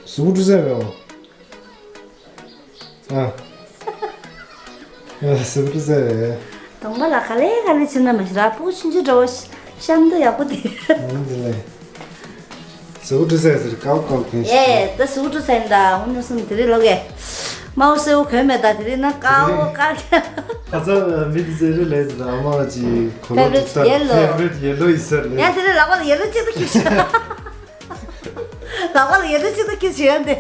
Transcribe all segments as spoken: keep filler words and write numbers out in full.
གཟུགས་སྤྲོ་ས་རེད། ཨ། ཨ། གཟུགས་སྤྲོ་ས་རེད། གདོང་པ་ལ་ག་ལེ་ག་ལེ་བྱེད་ན་མ་ཤི་ར། སྤུ་གུ་ཆུང་ཆུང་འདྲ་བོ་གཤམ་དུ་ཡག་པོ་དེ། ཨ་འདི་ལས། གཟུགས་སྤྲོ་ས་ཟེར་ཀའོ་ཀའོ་གན་ཤི། ཨེ་ད་གཟུགས་སྤྲོ་ས་ཡིན་ད། འུ་ནུ་སུམ་དེ་རིང་ལོག་གེ། མའོ་སེའུ་གོན་མེད་ད། དེ་རིང་ན་ཀའོ་ཀའོ་གན། ཁ་སང་མི་དེ་ཟེར་རེད་ལས་ཟེར། ཨ་མ་ཅི་གོ་ལོ་ཅི་ད་ཕེ་ཝ་རེཊ་ཡེ་ལོ། ཕེ་ཝ་རེཊ་ཡེ་ལོ་ཡིན་ཟེར་ལས། ཡང་དེ་རིང་ལག་པ་ལ་ཡེ་ལོ་གཅིག་ཏུ་ཁྱེར་ཤག་ལག་པ་ལ་ཡེ་ལོ་གཅིག་ཏུ་ཁྱེར་ཤག་ཡང་དེ།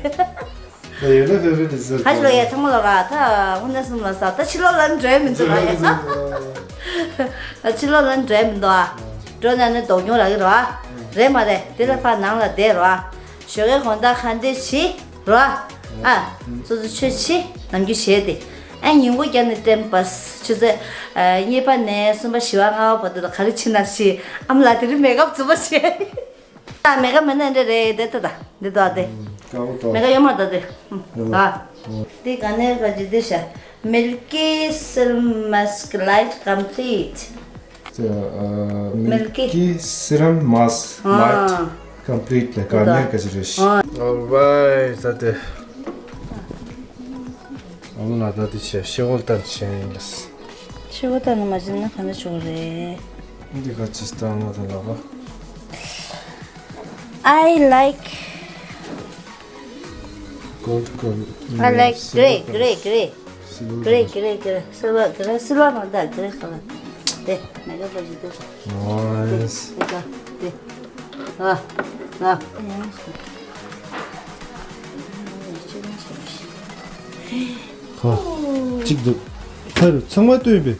ད་ཡོད་ན་ཕེ་ཝ་རེཊ་ཟེར། ཧ་ཅི་ལོ་ཡ་ཚང་མ་ལོ་ར། ད་འུ་ནུ་སུམ་ལ་ས་ད་ཕྱི་ལོགས་ལ་འགྲོ་ཡ་མི་འདུག་ར་ཡ། ད་ཕྱི་ལོགས་ལ་འགྲོ་ཡ་མི་འདུག་ཨ། འགྲོ་ན་ནི་སྡུག་གྱོང་རག་གི་ར། རེད་མ་རེད། དེ་ལ་ཕར་ནང་ལ་བསྡད་ར། ཞོགས་ཀའི་དགོང་དག་ཁ་འདོན་བྱེད་ར། ཨ། སོ་སོ་ཆོས་བྱེད། ནམ་རྒྱུན་བྱེད་དེ། ཨ་ཉིན་གུང་རྒྱབ་ནས་བསྟན་པ། ཆུ་ཚོད་གཉིས་པ་ནས་གསུམ་པ་བཞི་པ་ལྔ་པ་བར་དུ་ལ་ག་རེ་བྱེད་ན་བྱེད། ཨ་མ་ལགས་དེ་རིང་མེག་ཨབ་རྫུན་མ་བྱེད། ད་མེག་ཨབ་མེད་ན་འདྲ་རེད་དེ། ད་ད་འདི་དོ་དེ། ཀའོ་ཀའོ། མེག་ཨབ་ཡོད་མ་ད་དེ། ཨ། འདི་ག་ནས་ག་ཅི་འདི་ཤ། Milky Serum Mask Light Complete། Milky Serum Mask Light Complete ལ་ག་ནས་ག་ཅི་རེད་ཤ། Alright ད་དེ། ཨ་མ་ལགས་ད་དེ་བྱས་ཤེལ་སྒོ་བཏང་བྱས་ཡིན་ལ། ཤེལ་སྒོ་བཏང་ན་མ་བྱིན་ན་ག་འདྲ་བྱུང་རེད། འདི་ག་ཅི་བཏང་ན་ད་ལགས། I like gold, gold. I like grey, grey, grey. Grey, grey, grey. Silver, grey, silver མ་ད་grey color. དེ་མེག་ཨབ་པ་ཞིག་འདུག Nice. དེ་དེ་དེ། ཨ་ཨ། ཧ། གཅིག་འདུག་ཁ་རུ་ཚང་མ་བཏོན་པས།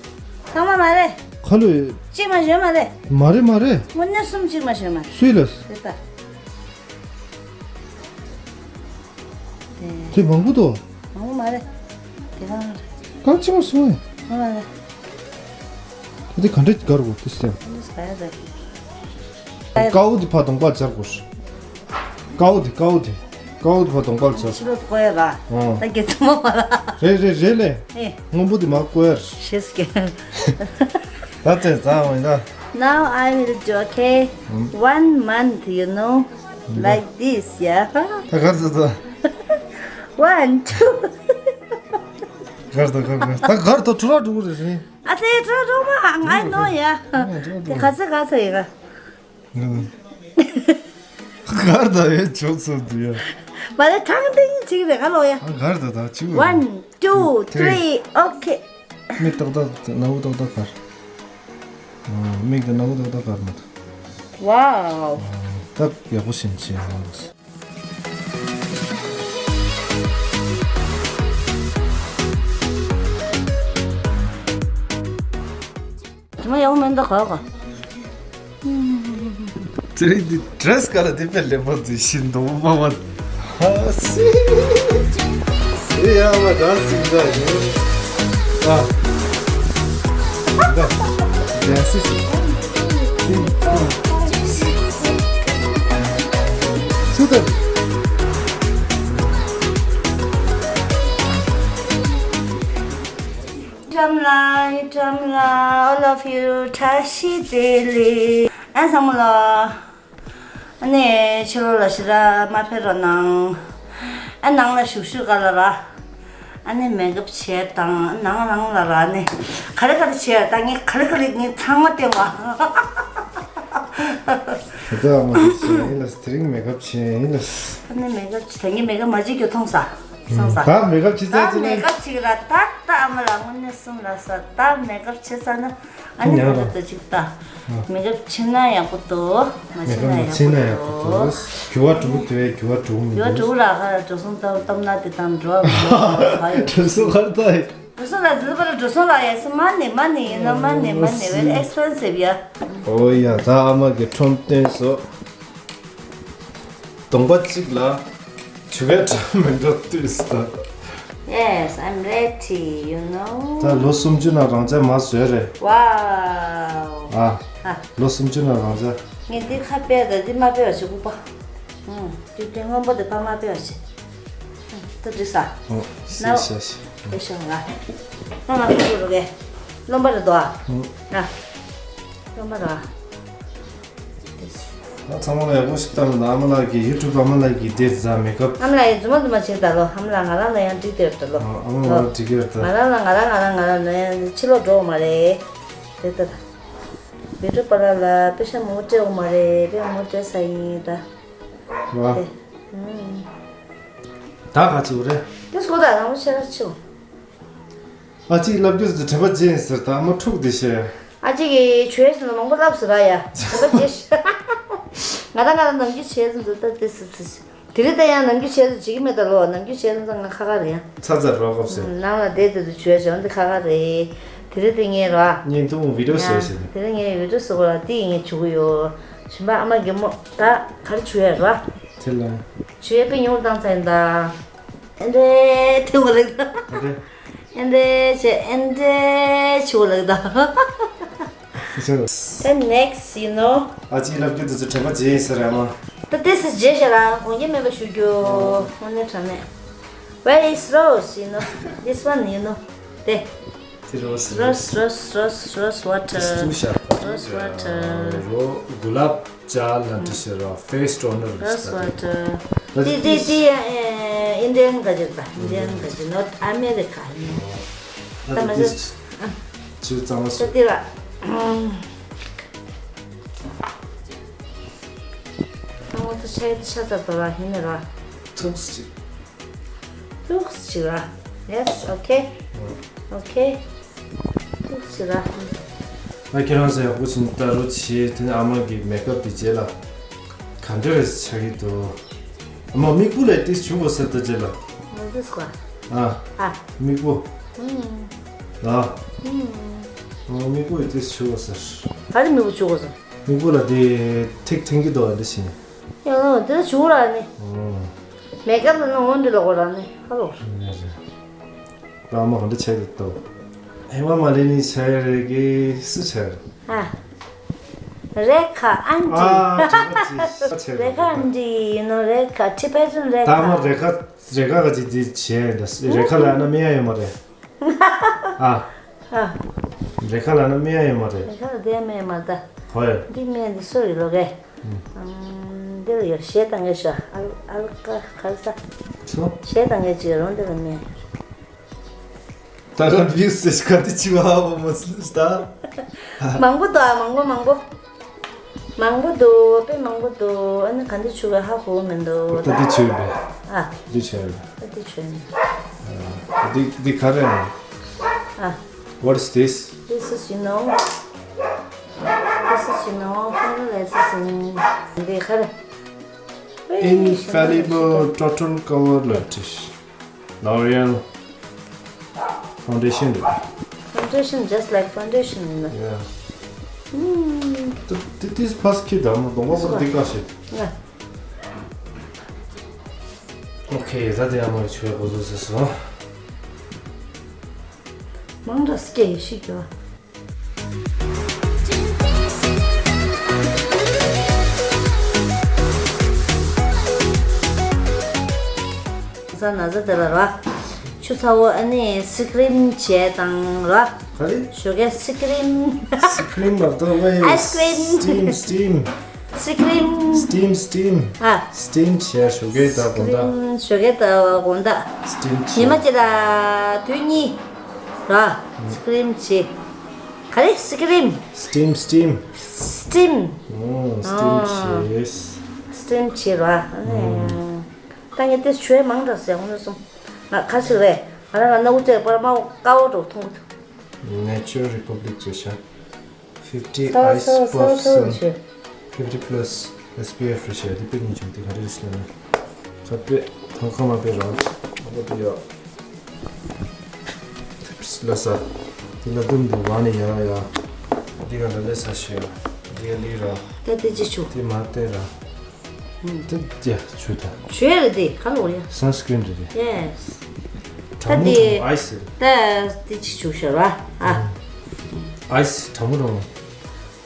ཚང་མ་མ་རེད། ཁ་ལོ། གཅིག་མ་ཞོན་མ་རེད། མ་རེད་མ་རེད། དངོས་གནས་གསུམ་གཅིག་མ་ཞོན་མ་རེད། སུས་ལ། རེད་ད། དེ་མང་པོ་འདུག་མང་པོ་མ་རེད། དེ་གང་རེད། གང་གཅིག་མ་ཞོན་མ་རེད། ད་དེ་ག་འདྲ་གར་དགོས་དེ་སེམས། ཨ་ནི་ཟ་ཡ་རེད། ཀའོ་དེ་ཕ་གདོང་པ་སྦྱར་དགོས། ཀའོ་དེ་ཀའོ་དེ་ཀའོ་དེ་ཕ་གདོང་པ་སྦྱར། ཕྱི་ལོགས་བཀོད་ཡ་ར། ཨོ། ད་རྒྱལ་ཚོ་མ་མ་ར། རེད་རེད་རེད་ལས། ཨེ། སྔོན་པོ་དེ་མ་བཀོད་ཡ་ར། ཤེས་ཀྱི། ད་ཚེ་ཚ་འོང་ད། Now I will do, okay? One month, you know, like this, yeah. ད་གར་ཚ་ཚ། One, two. གར་ད་གར་གར་ད་གར་ད་ཁྲོ་ར་འགྲོ་གི་རེད། ཨ་ཙེ་ཁྲོ་ར་འགྲོ་མ་ང་ནོ་ཡ། དེ་ག་ཚ་ག་ཚ་ཡི་ག་གར་ད་ཡོད་ཆོག་ཚོད་དུ་ཡ། མ་རེད་ཐང་ཏིང་ཅིག་རེད་ག་ལོ་ཡ། གར་ད་ད་ཅིག One, two, three, okay. མིག་ཏག་ཏག་ན་བུ་ཏག་ཏག་གར། མིག་དེ་ན་བུ་ཏག་ཏག་གར་མ་ཐུབ། Wow. ད་ཡག་པོ་ཞིམ་ཆེ་ཡང་། དེ་མ་ཡག་མེད་འདུག་ག་ག་ཚེ་རིང་འདི་ཌི་རེ་སི་ག་ལ་དེ་དཔེ་ལེགས་པོ་འདི་ཤིན་ཏུ་མ་མ། ཧ་སི། ཨེ་ཡ་མ་ཌན་སིང་འདྲ་ཡིན། ཨ། འདྲ། ཌན་སི། སུ་ད། ཁྲམ་ལ་ཁྲམ་ལ། All of you བཀྲ་ཤིས་བདེ་ལེགས། ཨ་ཚང་མ་ལ། ཨ་ནི་ཕྱི་ལོགས་ལ་ཞེ་དྲག་མ་ཕེབས་རོགས་གནང་། ཨ་ནང་ལ་བཞུགས་བཞུགས་ག་ལ་ར། ཨ་ནི་མེག་ཨབ་བྱས་དང་ནང་ནང་ལ་ར་ནི་ག་རེ་ག་རེ་བྱས་ད་ངས་ག་རེ་ག་རེ་ངས་ཚང་མ་སྟོན་པ། ད་ལྟ་ཨ་མ་དེ་བྱས་ཡིན་ལ་དེ་རིང་མེག་ཨབ་བྱས་ཡིན་ལ། ཨ་ནི་མེག་ཨབ་བྱས་ད་ངས་མེག་ཨབ་མ་བྱེད་རྒྱུ་མཐོང་ས་སོང་ས། ད་མེག་ཨབ་བྱེད་ད་ཚར་ཚེ་མེག་ཨབ་བྱེད་ཀྱི་ར་ད་ད་ཨ་མ་ལ་དངོས་གནས་གསུམ་ལ་ས་ད་མེག་ཨབ་བྱེད་ཚར་ན། ཨ་ནི་ཉག་ར། ད་ཅིག་ལྟ། མེག་ཨབ་བྱེད་ན་ཡག་པོ་འདུག་མ་བྱེད་ན་ཡག་པོ་འདུག་འགྱུར་བ་འགྲོ་གི་འདུག་འགྱུར་བ་འགྲོ་གི་མི་འགྱུར་བ་འགྲོ་གི་ར་ཁ་འགྲོ་སོང་སྟབས་སྟབས་ན་དེ་དང་འགྲོ་བ་མི་འགྲོ་བ་འགྲོ་སོང་ཁ་ལྟ་ཡི། འགྲོ་སོང་ལ་འཛིན་པ་ལ་འགྲོ་སོང་ལ་ཡ་སི་མ་ནི་མ་ནི་ཡིན་ན་མ་ནི་མ་ནི་very expensive ཡ། ཨོ་ཡ་ད་ཨ་མ་གི་ཁྲོམ་སྟོན་སོ། གདོང་པ་གཅིག་ལ་ཇུ་ག་འདྲ་མི་འདྲ་བཏུས་སོ། Yes, I'm ready, you know. ད་ལོ་སུམ་ཅུ་ནང་རང་ཅག་མ་བཟོས་རེད། Wow. ཨ། ཨ། ལོ་སུམ་ཅུ་ནང་རང་ཅག་ངས་འདི་ཁ་སྤེལ་དང་འདི་མ་སྤེལ་བ་ཞིག་ལྐུགས་པ། ཨུང་། དེ་དེ་སྔོན་པོ་དེ་ཕར་མ་སྤེལ་བ་ཞིག་ད་འགྲིག་ས། ཨོ། ཤེས་ཤེས་ཤེས། དེ་ཤོག་ང་། ང་ང་ཁུ་རུ་གེ། རློན་པ་རེད་དོ། ཨུང་། ང་། རློན་པ་ར། This. ད་ཚང་མ་ལ་ཡག་པོ་ཞིག་བཏང་ལ། ཨ་མ་ལགས་ཀྱི་ཡུ་ཊུབ་ཨ་མ་ལགས་ཀྱི་དེ་རྫ་མེ་ཀབ། ཨ་མ་ལགས་ཡང་རྫུན་མ་རྫུན་མ་བྱེད་ད་ལོ། ཨ་མ་ལགས་ང་རང་ལ་ཡང་འགྲིག་དེ་རེད་ད་ལོ། ཨ་མ་ལགས་འགྲིག་གི་རེད་ད། ང་རང་ལ་ང་རང་ང་རང་ང་རང་ལ་ཡང་ཕྱི་ལོགས་འགྲོ་མ་རེད། རེད་ད་ད། བི་ཊུ་པ་ལ་ལ་པེ་ཤ་མོ་སྤྲད་འོ་མ་རེད། པེ་མོ་སྤྲད་ས་ཡིན་ད། ཝ། དེ། ཨུམ། ད་ག་ཅིག་རེད། དེ་སྐོར་ད་རང་མོ་ཤེས་ར་ཆེའོ། ཨ་ཅིག་ལབ་རྒྱུ་དེ་དྲན་པ་བརྗེད་ཡིན་ཟེར། ད་ཨ་མ་ཕྲུག་དེ་བཤད། ཨ་ཅིག་གིས་བྱོས་ཟེར་ན་མང་པོ་ལབ་ཟེར་ར་ཡ། དྲན་པ་བརྗེད་ཤག་ང་རང་ང་རང་ནམ་རྒྱུན་བྱས་ཟིན་འདུག་ད་དེ་སི་སི། དེ་རིང་ད་ཡང་ནམ་རྒྱུན་བྱས་ཟིན་བྱེད་ཀྱི་མེད་ད་ལོ། ནམ་རྒྱུན་བྱས་ཟིན་ད་ང་ཁ་ཁ་རེད་ཡ། ཚ་ཚ་རོགས་སྐབས་སུ། ནང་ལ་བསྡད་དེ་དུ་བྱོས་བྱས་འོན་ཏེ་ཁ་ཁ་རེད། དེ་རིང་དེ་ངས་ར། བརྙན་ཐུང་བི་ཌིའོ་བཟོས་ཡ་ཟེར་ནས། དེ་རིང་ངས་བི་ཌིའོ་བཟོ་གོ་ལ་དེ་ངས་བྱུག་གི་ཡོད། ཞིམ་པ་ཨ་མ་རྒན་མོ་ད་ག་རེ་བྱུག་ཡ་ར། དེ་ལ། བྱུག་ཡ་པེ་ཉུང་བཏང་ཚར་ཡིན་ད། ཨེ་འདྲས་དེ་བ་ལེགས་ད། ཨེ་འདྲས། ཨེ་འདྲས་བྱས་ཨེ་འདྲས་བྱུག་ལེགས་ད། ད་next you know. ཨ་ཅིག་ལབ་རྒྱུ་དེ་ཚོ་དྲན་པ་བརྗེད་ཡིན་ཟེར་ར་མ། ད་ཏེ་སི་བརྗེད་ཤག་ར་དགོངས་འགལ་མེད་པ་ཞུ་རྒྱུ། དངོས་གནས་དྲང་གནས། Where is Rose? You know, this one, you know. དེ། དེ་རོ་སི། Rose, rose, rose, rose water. དེ་སུ་ཤ། Rose water. རོ་གུ་ལབ་ཅ་ལ་འདི་ཤ་ར་face toner. Rose water. དེ་དེ་དེ་ཨེ་Indian ག་ཅིག་པ། Indian ག་ཅིག་not America. ད་མ་ཟད། ཅུ་གཙང་མ་ད་སུ། དེ་བ། ང་ཚོ་ཆ་ཡི་ཆ་ཚ་པ་བ་ཧི་ནི་ར། ཐུགས་ཅིག་ཐུགས་ཅིག་ར། Yes, okay. Okay. ཐུགས་ཅིག་ར། ཨ་ཁྱེད་རང་ཚོ་ཡག་པོ་ཕྱིན་ལྟ་རུ་བྱེད། དེ་ནས་ཨ་མ་གི་མེ་ཀབ་དེ་རྗེས་ལ་ག་འདྲ་རེད་ཆགས་ཀྱི་འདུག་ཨ་མ་མིག་སྤུ་ལ་ཏིས་བྱུག་དགོས་ཟེར་ད་རྗེས་ལ། ང་ཚོ་སྐོར། ཨ། ཨ། མིག་སྤུ། ཨ། ཨ། མིག་སྤུ་ཡི་ཏིས་བྱུག་དགོས་ཟེར། ག་རེ་མིག་སྤུ་བྱུག་དགོས་ཟེར། མིག་སྤུ་ལ་དེ་ཐིག་ཐིང་གི་འདུག་ཨ་འདི་བྱས་ནས། ཡང་ན་དེ་ལ་བྱུག་ར་ནི། མེ་ཀབ་ལ་ནི་འོན་འདི་ལ་གོ་ར་ནི་ཧ་ལོ། ནས་རེད། ད་ཨ་མ་ག་འདྲ་བྱས་ཀྱི་འདུག་ཧེ་མ་མ་ལེ་ནི་བྱས་རེད་གི་སུ་བྱས་རེད། ཨ། རེ་ཁ་ཨན་ཏི། ཨ་དྲི་བ་ཅི་ས་བྱས་རེ་རེད། ཁ་ཨན་ཏི་ཡིན་ནོ་རེ་ཁ་ཊི་པེ་ཊན་རེ་ད་ཨ་མ་ཁ། རེ་ཁ་རེ་ཁ་ག་ཅིག་འདི་བྱས་རེད། རེ་ཁ་ལ་ཨ་ན་མི་ཡ་ཡོད་མ་རེད། ཨ། ཨ། རེ་ཁ་ལ་ན་མི་ཡ་ཡོད་མ་རེད། རེ་ཁ་ལ་དེ་མེད་མ་ད། ཧོ་ཡ། འདི་མེད་འདི་སོ་རི་ལོ་གས། ཨམ། འདི་ལ་ཡོད་གཞས་བཏང་གས་ཤོ། ཨལ་ཨལ་ཀ་ཁལ་ས། སོ། གཞས་བཏང་གས་ཅིག་རོང་འདི་ལ་མེད། ད་ག་བིས་སེ་ཁ་དི་ཆི་བ་བ་མོ་སི་ད། མང་པོ་འདུག་ཨ། མང་པོ་མང་པོ། མང་པོ་འདུག་དཔེ་མང་པོ་འདུག་ཨ་ནི་ག་འདི་ཆུ་བའི་ཧ་གོ་མི་འདུག་ད་འདི་ཆུ་བའི། ཨ། འདི་ཆུ་བའི། ད་འདི་ཆུ་བའི། ཨ། འདི་འདི་ག་རེ་ཨ། ཨ། What is this? This is, you know, this is, you know, fertilizer འདི་ག་རེ། Infallible total cover ལ་ཏིས། L'Oreal foundation རེད། Foundation, just like foundation ཡིན་ན། Yeah. ད་དེ་དེ་ཕ་སི་ཁི་ད་མོ་གདོང་པ་པོ་འདི་ག་ཞིག་ང་། Okay, ད་དེ་ཡང་མོ་ཆོས་གོ་བཟོ་ཟེར་སོང་། མང་དྲགས་སྐད་ཡིག་ཤིག་གྱོ། ཟ་ན་ཟ་དེ་ལ་ར། ཆུ་ཚ་བོ་ཨ་ནི་སི་ཀྲིམ་བྱས་དང་ར། ག་རེ། ཞོགས་ཀས་སི་ཀྲིམ། སི་ཀྲིམ་ལ་ད་ཝེ། Ice cream. Steam, steam. སི་ཀྲིམ། Steam, steam. ཨ། Steam བྱས་ཞོགས་ཀས་ད་དགོང་དག་ཞོགས་ཀས་ད་དགོང་དག Steam བྱས། ཉི་མ་གཅིག་ལ་དུས་གཉིས་ར། སི་ཀྲིམ་བྱས། ག་རེ་སི་ཀྲིམ། Steam, steam. Steam. ཨོ། Steam བྱས། Steam བྱས་ར། ད་ངས་དེ་ཆོས་མང་དྲགས་ཟེར་ཁོང་ཚོ་གསུམ། ང་ཁ་ཤས་རེད། ང་རང་ལ་སྣ་བུག་བཙལ་པར་མ་དཀའ་བོ་འགྲོ་མཐོང་གི་འདུག Nature Republic རེད་ཤག fifty ས་ས་ས་ས་ཨའི་སི་པར་སེན་ཊི། ཤེས། fifty plus S P F རེད་ཤག་འདི་དཔེ་ཉིན་བྱུང་འདི་ག་རེ་རེད་ཟེར་ན། ཁ་དཔེ་ཐང་ཁ་མ་དཔེ་རང་ཨ་པ་དེ་ཡ། ལ་ས། དེ་ལ་དུམ་དུ་བ་ནི་ཡ་ཡ། འདི་ག་ལ་ལས་ས་ཤེས་ཡ། འདི་ག་ལི་ར། ད་དེ་ཅི་ཆུ། དེ་མ་དེ་ར། དེ་ཡ་ཆུ་ད། ཆུ་ཡ་རེད་དེ་ག་ལ་འོ་ཡ། སན་སི་ཀྲིན་རེད་དེ། Yes. གྲང་མོ་ད་དེ་གྲང་མོ་ཨའི་སི་རེད། ད་དེ་ཅི་ཆུ་ཤར་བ་ཨ། ཨའི་སི་གྲང་མོ་གྲང་མོ།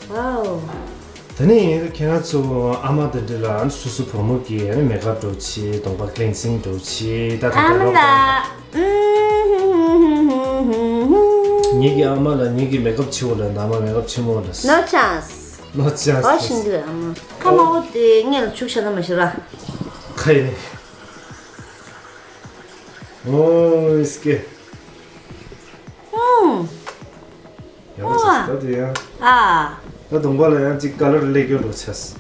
Wow. ད་ནི་ཁྱེད་རང་ཚོ་ཨ་མ་དེ་འདྲ་ལ་སོ་སོ་བུ་མོ་གི་མེ་ཀབ་འགྲོ་ཆེ་གདོང་པ་ཀླིན་སིང་འགྲོ་ཆེ་ད་ད་ད་ཨ་མ་ད་ལོག་ད། ད། ངེད་ཀྱི་ཨ་མ་ལ་ངེད་ཀྱི་མེ་ཀབ་ཆེ་བོ་ལ་ད་མ་མེ་ཀབ་ཆེན་མོ་ལ། No chance. ནོ་ཅི་ཨ་ཨ་ཤིང་གི་ཨ་མ། ཁ་མ་བོ་དེ་ངས་ལ་ཆུག་ཤ་ན་མ་ཤི་ར། ཁ་ཡིན། ཨོ་ཨིས་ཀེ། ཨུམ། ཡག་པོ་ཆགས་ད་དེ་ཡང་། ཨ། ད་གདོང་པ་ལ་ཡང་ཅིག་ཀ་ལར་ལེགས་ཡོད་འགྲོ་ཆས།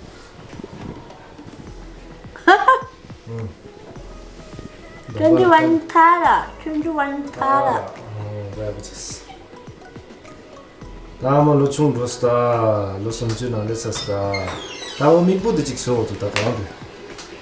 ཨུམ། གདོང་པ་ལ་ཀ་ལར། ཁ་ར། ཁྱོད་ཀྱི་ཝན་ཁ་ར། ཨ། ཨུམ། ཡག་པོ་ཆགས། ད་ཨ་མ་ལོ་ཆུང་འགྲོ་སི་ད། ལོ་སུམ་ཅུ་ནང་ལས་ཚ་སི་ད། ད་འོ་མིག་པོ་འདི་ཅིག་བཟོ་འོ་དུ་ད་གང་དུ།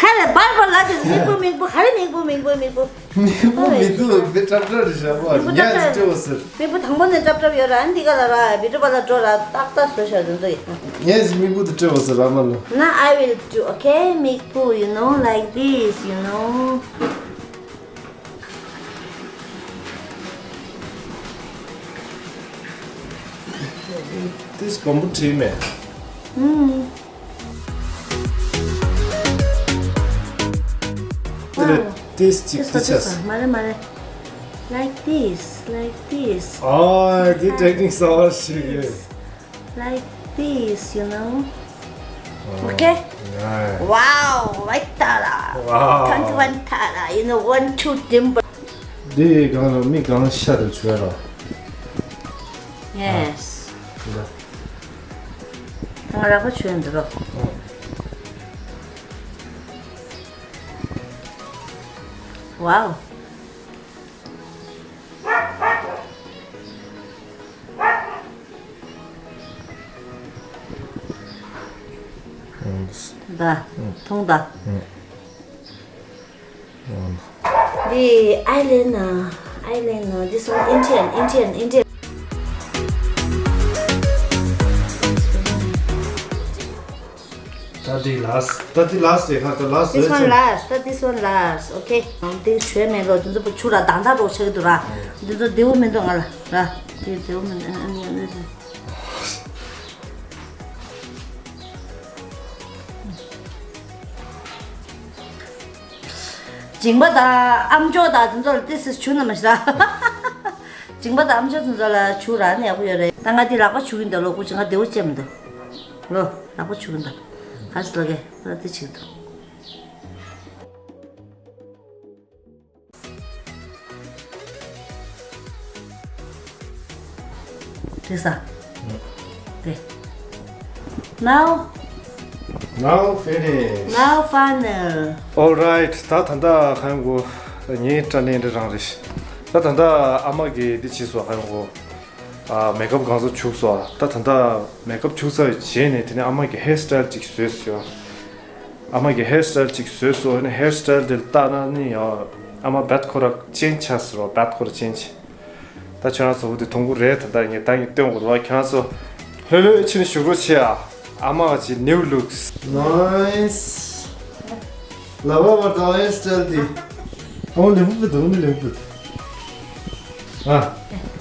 ཁ་ལས་བར་བར་ལ་དེ་མིག་པོ་མིག་པོ་ཧ་རེ་མིག་པོ་མིག་པོ་མིག་པོ། མིག་པོ་མིག་པོ་བེ་ཏྲབ་ཏྲབ་རེ་ཞབས་པོ་མིག་པོ་ཉག་ཏྲབ་ཅིག་ཏྲབ། སྤྲེའུ་ཟེར། མིག་པོ་དང་པོ་ནས་ཏྲབ་ཏྲབ་ཡོད་ར་འདི་ག་ལ་ར་བི་ཏྲོ་པ་ལ་ཏྲོ་ར་ཏག་ཏག་བཟོ་ཤ་དུ་འདུག་ངས་མིག་པོ་དུ་སྤྲེའུ་ཟེར་ར་མ་ལོ། Now I will do, okay, མིག་པོ, you know, like this, you know. This bamboo tree, man. ཨུམ། དེ་ལས་ཨོ། This ཅིག་དེ་ཆ། མ་རེད་མ་རེད། Like this, like this. ཨ། དེ་ཊེག་ནིག་གསར་པ་ཞིག་རེད། Like this, you know. Okay? Wow, like that. Wow. Twenty-one tara, you know, one, two dimple. འདི་གང་ལ་མི་གང་ཤ་དུ་བྱོས་ར། Yes. ང་ར་ཁོ་བྱོས་འདི་རོ། Wow. ད་མཐོང་ད། འདི་eyeliner, eyeliner, this one Indian, Indian, Indian. ད་འདི་last, ད་འདི་last རེད་ཁ། ད་last This རེད་one ཚོ། Last, ད་this one last, okay. འདི་བྱོས་མེད་ལོ། འདི་ཚོ་བུ་ཆུ་ར་དང་ད་རོགས་ཆགས་ཀྱི་འདུག་ར། འདི་ཚོ་བདེ་བོ་མི་འདུག་ང་ལ་ར། འདི་བདེ་བོ་མི་འདུག་ཨ་ནི་ཨ་ནི། སྦྱིན་པ་དང་ཨམ་ཅོག་དང་འདི་ཚོ་ལ་this is ཆུ་ན་མ་ཤི་ར། སྦྱིན་པ་དང་ཨམ་ཅོག་འདི་ཚོ་ལ་ཆུ་ར་ནི་ཡག་པོ་ཡོད་རེད། ད་ང་འདི་ལག་པ་ཆུ་གི་འདུག་ལོ། སྐུ་ཅི་ང་བདེ་བོ་བྱས་མི་འདུག་ལོ། ལག་པ་ཆུ་གི་འདུག་ག་ཚོད་ལོ་གེ་ད་འདི་བྱེད་འདུག་དེ་ས། དེ། Now, Now finish. Now final. All right. ད་ད་ད་ཁང་གོ་ངའི་དྲ་ནས་འདྲ་རང་རེད། ད་ད་ད་ཨ་མ་གིས་འདི་བྱས་སོ་ཁང་གོ། ཨ། མེག་ཨབ་གང་བཟོ་བྱུག་སོ། ད་ད་ད་མེག་ཨབ་བྱུག་ཚར་བའི་རྗེས་ནས་དེ་ནས་ཨ་མ་གིས་ཧེར་སི་ཊའིལ་ཅིག་བཟོས་སོ། ཨ་མ་གིས་ཧེར་སི་ཊའིལ་ཅིག་བཟོས་སོ། ཨ་ནི་ཧེར་སི་ཊའིལ་དེ་ལྟ་ན་ནི་ཡང་ཨ་མ་བད་ཁོ་ར་ཅན་ཆ་ཟེར་བ། བད་ཁོ་ར་ཅན་ཆ། ད་ཁྱོད་རང་ཚོ་འོ་དེ་དུང་གུ་རེད། ད་ད་ངས་ད་ངས་སྟོན་དགོས་རེད་བ། ཁྱོད་རང་ཚོ་ལྷོད་ལྷོད་ཕྱིན་བཞུགས་རོགས་བྱེད་ཨ། ཨ་མ་གི་new looks. Nice. ལ་བ་བར་དང་ཧེར་སི་ཊའིལ་དེ། ཨོ་ལེ་བུ་བུ་དང་ཨོ་ནི་ལེ་བུ་བུ། ཨ།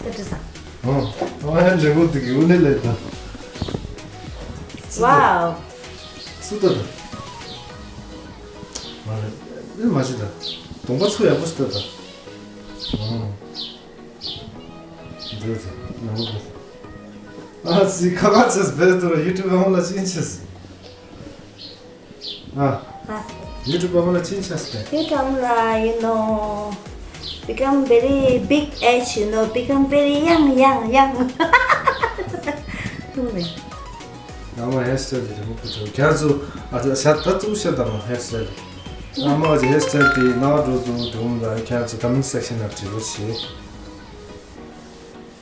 ད་དྲི་ས། ཨོ། ཨོ་ཧེ་ལེ་བུ་དེ་གི་ཨོ་ནི་ལེ་ད། Wow. སུ་ད་ད། མ་རེད། ཨེ་མ་ཤི་ད། གདོང་པ་ཚོ་ཡག་པོ་ཞིག་ད་ད། ཨོ། འདི་ཚོ་ཡག་པོ་ད། ཨ་ཙི་ཁ་ཁ་ཚོས་བེད་དུ་ཡུ་ཊུབ་ཨ་མ་ལ་ཅིན་ཆེས། ཨ། ཨ། ཡུ་ཊུབ་པ་མ་ལ་ཅིན་ཆ་སྟེ། You come la, you know, become very big age, you know, become very young, young, young. ཨ་མ་ཧེར་སི་ཊའིལ་དེ་རི་མོ་བུ་ཚོ་ཁྱེད་ཚོ་ཨ་ད་ཤ་ད་ཚུགས་ཤ་ད་མ་ཧེར་སི་ཊའིལ་དེ། ཨ་མ་གི་ཧེར་སི་ཊའིལ་དེ་ན་འགྲོ་ཚུགས་འགྲོ་མ་ད་ཁྱེད་ཚོ་ཀོ་མེན་ཊི་སེག་ཤན་ནང་བྲིས་རོགས་བྱེད།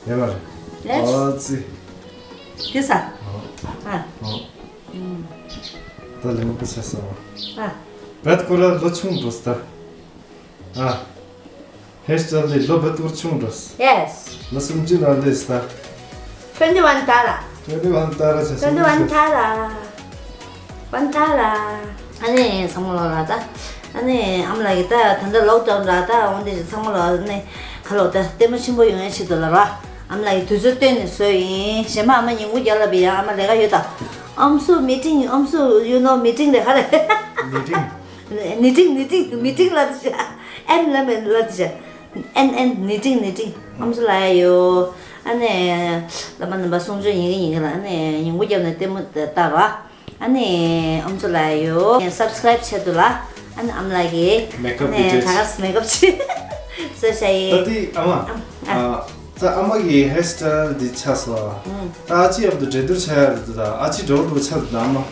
ཡོད་མ་རེད། ཨ་ཙི། དེ་ས། ཨ། ཨ། ད་ལེ་མོ་པ་ཆ་ས་བ། ཨ། བད་ཁོ་ར་ལོ་ཆུང་འགྲོ་ས་ད། ཨ། ཧེར་སི་ཊའིལ་ལོ་བད་ཁོ་ར་ཆུང་འགྲོ་ས། Yes. ལོ་སུམ་ཅུ་ནང་ལས་ས་ད། Twenty one ཏཱ་ར། Twenty one ཏཱ་ར་ཆ་ས། Twenty one ཏཱ་ར། ཝན་ཏཱ་ར། ཨ་ནི་ཚང་མ་ལོག་ར་ད། ཨ་ནི་ཨ་མ་ལགས་ཀྱིས་ད་ད་ལྟ་ལོག་ཌའུན་ར་ད་འོན་ཏེ་ཚང་མ་ལོག་ཨ་ནི་ཁ་ལོག་ད་ལྟད་མོ་ཆེན་པོ་ཡོང་ཡ་ཆེད་དུ་ལ་ར། ཨ་མ་ལགས་ཀྱིས་དུས་ཚོད་བཏོན་ནས་བཟོས་ཡིན། གཞན་མ་ཨ་མ་ཉིན་གུང་རྒྱབ་ལ་བི་ཡང་ཨ་མ་ལས་ཀ་ཡོད་ད། ཨམ་སུ་མི་ཊིང་ཨམ་སུ་you know མི་ཊིང་ལས་ཀ་རེད། ནི་ཊིང་། ནི་ཊིང་ནི་ཊིང་མི་ཊིང་ལ་དུ་བྱ། ཨེན་ལ་མེ་ལ་དུ་བྱ། ཨེན་ཨེན་ནི་ཊིང་ནི་ཊིང་ཨམ་སུ་ལ་ཡ་ཡོད། ཨ་ནི་བླ་མ་རྣམ་པ་གསུང་ཆོས་ཡིན་གི་ཡིན་གི་ལ། ཨ་ནི་ཉིན་གུང་རྒྱབ་ནས་ལྟད་མོ་ལྟ་ར། ཨ་ནི་ཨམ་ཚོ་ལ་ཡོད་སབ་སི་ཀ་རའིབ་བྱེད་དུ་ལ། ཨ་ནི་ཨམ་ལགས་ཀྱིས་མེག་ཨབ་ཨ་ནི་དེ་ད་ག་སི་མེག་ཨབ་བྱེད་ཟེར་བྱ་ཡི། ད་དེ་ཨ་མ། ཨ། ཨ། ད་ཨ་མ་གི་ཧེར་སི་ཊའིལ་འདི་ཆགས་སོང་། ད་ཨ་ཅི་ཡབ་ཏུ་འགྲན་བསྡུར་བྱ་ཡ་རེད་ད། ཨ་ཅི་འགྲོ་འགྲོ་ཆགས་འདུག་ཨ་མ།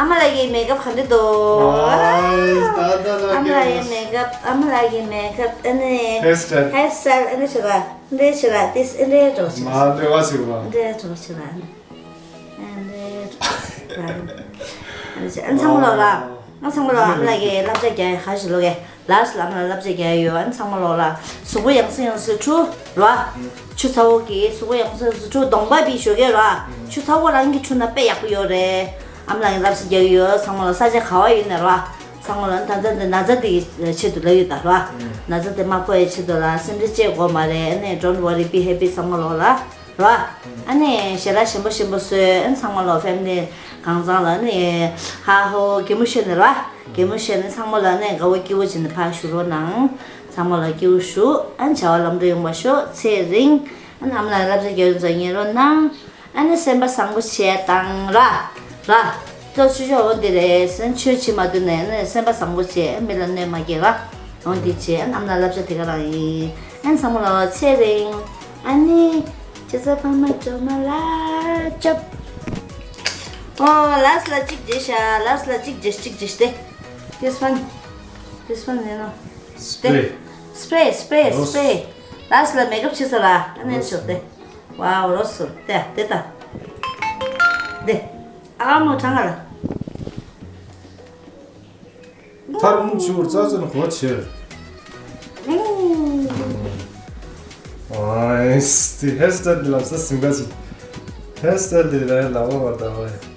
ཨ་མ་ལགས་ཀྱི་མེག་ཨབ་ག་འདྲ་འདུག་ཨ་ད་ད་ལ་ཨ་མ་ལགས་ཀྱི་མེག་ཨབ། ཨ་མ་ལགས་ཀྱི་མེག་ཨབ། ཨ་ནི་ཧེར་སི་ཊའིལ། ཧེར་སི་ཊའིལ་ཨ་ནི་བྱེད་ར། འདི་བྱེད་ར། ཏིས་ཨ་འདྲའི་འགྲོ་བྱེད་ར། མ་འདྲ་བ་ཞིག་ར། འདྲའི་འགྲོ་བྱེད་ར། ཨ་ནི་ཨ་ནི་ཚང་མ་ལོག་ལ། ཨ་ཚང་མ་ལོག་ཨ་མ་ལགས་ཀྱི་བསླབ་བྱ་རྒྱག་ཡ་ག་ཞིག་ལོག་གི། ལགས་སོ། ཨ་མ་ལགས་བསླབ་བྱ་རྒྱག་ཡ་ཡོད། ཨ་ནི་ཚང་མ་ལོག་ལ་གཟུགས་པོ་ཡང་སེ་ཡང་སེ་འཁྲུ་ར། ཆུ་ཚ་བོ་གི་གཟུགས་པོ་ཡང་སེ་ཡང་སེ་འཁྲུ། གདོང་པ་བི་ཞོག་གི་ར། ཆུ་ཚ་བོ་རང་གི་འཁྲུ་ན་དཔེ་ཡག་པོ་ཡོད་རེད། ཨ་མ་ལགས་ཀྱི་བསླབ་བྱ་རྒྱག་གི་ཡོད། ཚང་མ་ལོག་ས་ཆ་ག་བ་ཡོད་ནས་ར། ཚང་མ་ལོག་ད་ལྟ་འདི་ན་ཚ་འདི་གི་ཆེད་དུ་ལབ་ཡོད་ད་ར། ན་ཚ་འདི་མ་ཕོག་ཡའི་ཆེད་དུ་ལ་སེམས་ཁྲལ་བྱེད་དགོས་མ་རེད། ཨ་ནི་don't worry, be happy། ཚང་མ་ལོག་ལ། ར། ཨ་ནི་ཞལ་ལག་ཞིམ་པོ་ཞིམ་པོ་བཟོས། ཨ་ནི་ཚང་མ་ལོག་ཕེ་མི་ལི་གང་ཚང་ལ་ཨ་ནི་ཧ་ཧོ་གད་མོ་ཤོར་ནས་ར། གད་མོ་ཤོར་ནས་ཚང་མ་ལོག་ཨ་ནི་དགའ་བོ་སྐྱིད་བོ་བྱས་ནས་ཕར་བཞུགས་རོགས་གནང་། ཚང་མ་ལོག་སྐྱིད་པོ་བཞུགས། ཨ་ནི་བྱ་བ་ལམ་འགྲོ་ཡོང་བ་ཤོག་ཚེ་རིང་། ཨ་ནི་ཨ་མ་ལགས་བསླབ་བྱ་རྒྱག་ཡོང་ཚོ་ཉན་རོགས་གནང་། ཨ་ནི་སེམས་པ་བཟང་པོ་བྱས་དང་ར། ར། ཏོ་ཆུ་ཆོ་འོ་འདི་རེད་ཟེར་ཆོས་བྱེད་མ་ཐུབ་ནས་ཨ་ནི་སེམས་པ་བཟང་པོ་བྱས། ཨ་མི་ལ་གནོད་མ་སྐྱེལ་ར། འོ་འདི་བྱས། ཨ་ནི་ཨ་མ་ལགས་བསླབ་བྱ་དེ་ག་རང་ཡིན། ཨ་ནི་ཚང་མ་ལོག་ཚེ་རིང་། ཨ་ནི། ཁྱེད་ཚོ་ཕ་མ་གྲོགས་མོ་ལ་ཅོབ། ཨོ་ལགས་ལ་གཅིག་བརྗེས་ཤག་ལགས་ལ་གཅིག་བརྗེས་གཅིག་བརྗེས་ཏེ། This one, this one, you know. སྤྲེ། སྤྲེ་སྤྲེ་རོས། སྤྲེ། ལགས་ལ་མེག་ཨབ་བྱེད་ས་ལ་ཨ་ནི་ཆོག་སྟེ། ཝའོ་རོས་སོ་ཏེ་ཏེ་ཏ། དེ། ཨ་མོ་གྲང་ག་ལ། ཐར་མུ་ཆུ་བུར་ཙག་ཙག་ནི་གོ་ཆེར། ཨོ། ཨིས་དེ་ཧེར་སི་ཊའིལ་འདི་ལབ་ས་སིང་ག་ཅིག་ཧེར་སི་ཊའིལ་འདི་ར་ལབ་པ་བར་ད་བ།